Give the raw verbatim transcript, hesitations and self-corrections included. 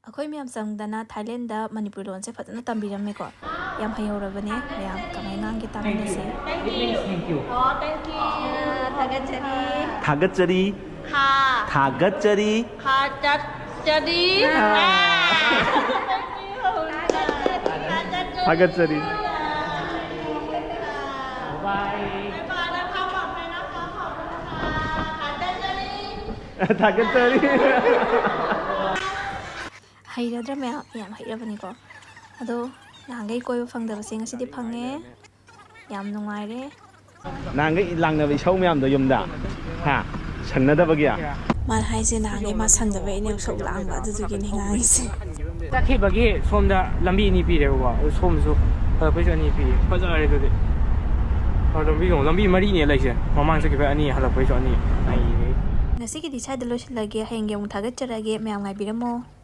ꯑꯩꯈꯣꯏ ꯃꯌꯥꯝ ꯆꯪꯗꯅ ꯊꯥꯏꯂꯦꯟꯗ ꯃꯅꯤꯄꯨꯔꯤ ꯂꯣꯟꯁꯦ ꯐꯖꯅ ꯇꯝꯕꯤꯔꯝꯃꯦꯀꯣ꯫ ꯌꯥꯝ ꯍꯩꯍꯧꯔꯕꯅꯦ꯫ ꯃꯌꯥꯝ ꯀꯃꯥꯏ ꯉꯥꯡꯒꯦ ꯇꯥꯃꯤꯟꯅꯁꯦ꯫ ꯑꯣ, thank you. ꯊꯥꯒꯠꯆꯔꯤ꯫ ꯊꯥꯒꯠꯆꯔꯤ꯫ ꯊꯥ꯫ ꯊꯥꯒꯠꯆꯔꯤ꯫ ꯊꯥꯒꯠꯆꯔꯤ꯫ ꯊꯥꯒꯠꯆꯔꯤ꯫ ꯊꯥꯒꯠꯆꯔꯤ꯫ ꯍꯩꯔꯗ꯭ꯔꯥ ꯃꯌꯥꯝ? ꯌꯥꯝ ꯍꯩꯔꯕꯅꯤꯀꯣ꯫ ꯑꯗꯣ ꯅꯍꯥꯟꯈꯩ ꯀꯣꯏꯕ ꯐꯪꯗꯕꯁꯦ ꯉꯁꯤꯗꯤ ꯐꯪꯉꯦ꯫ ꯌꯥꯝ ꯅꯨꯡꯉꯥꯏꯔꯦ꯫ ꯅꯍꯥꯟꯈꯩ ꯂꯥꯡꯅꯕ ꯏꯁꯧ ꯃꯌꯥꯝꯗꯣ ꯌꯨꯝꯗ, ꯍꯥ? ꯁꯪꯅꯗꯕꯒꯤ꯫ ꯃꯥꯅ ꯍꯥꯏꯁꯦ ꯅꯍꯥꯟꯈꯩ ꯃꯥ ꯁꯪꯗꯕꯩꯅꯦ ꯏꯁꯧ ꯂꯥꯡꯕ ꯑꯗꯨꯗꯨꯒꯤꯅꯦ ꯉꯥꯡꯉꯤꯁꯦ꯫ ꯆꯠꯈꯤꯕꯒꯤ ꯁꯣꯝꯗ ꯂꯝꯕꯤ ꯑꯅꯤ ꯄꯤꯔꯦꯕꯀꯣ, ꯑꯗꯨ ꯁꯣꯝꯁꯨ ꯍꯜꯂꯛꯄꯩꯁꯨ ꯑꯅꯤ ꯄꯤ꯫ ꯐꯖꯔꯦ ꯑꯗꯨꯗꯤ꯫ ꯑ, ꯂꯝꯕꯤ ꯌꯦꯡꯉꯣ, ꯂꯝꯕꯤ ꯃꯔꯤꯅꯦ ꯂꯩꯁꯦ꯫ ꯃꯃꯥꯡ ꯆꯠꯈꯤꯕ ꯑꯅꯤ, ꯍꯜꯂꯛꯄꯩꯁꯨ ꯑꯅꯤ꯫ ꯅꯩꯔꯦ꯫ ꯉꯁꯤꯒꯤꯗꯤ ꯁ꯭ꯋꯥꯏꯗ ꯂꯣꯏꯁꯤꯜꯂꯒꯦ꯫ ꯍꯌꯦꯡꯒꯤ ꯑꯃꯨꯛ ꯊꯥꯒꯠꯆꯔꯛꯑꯒꯦ꯫ ꯃꯌꯥꯝ ꯉꯥꯏꯕꯤꯔꯝꯃꯣ꯫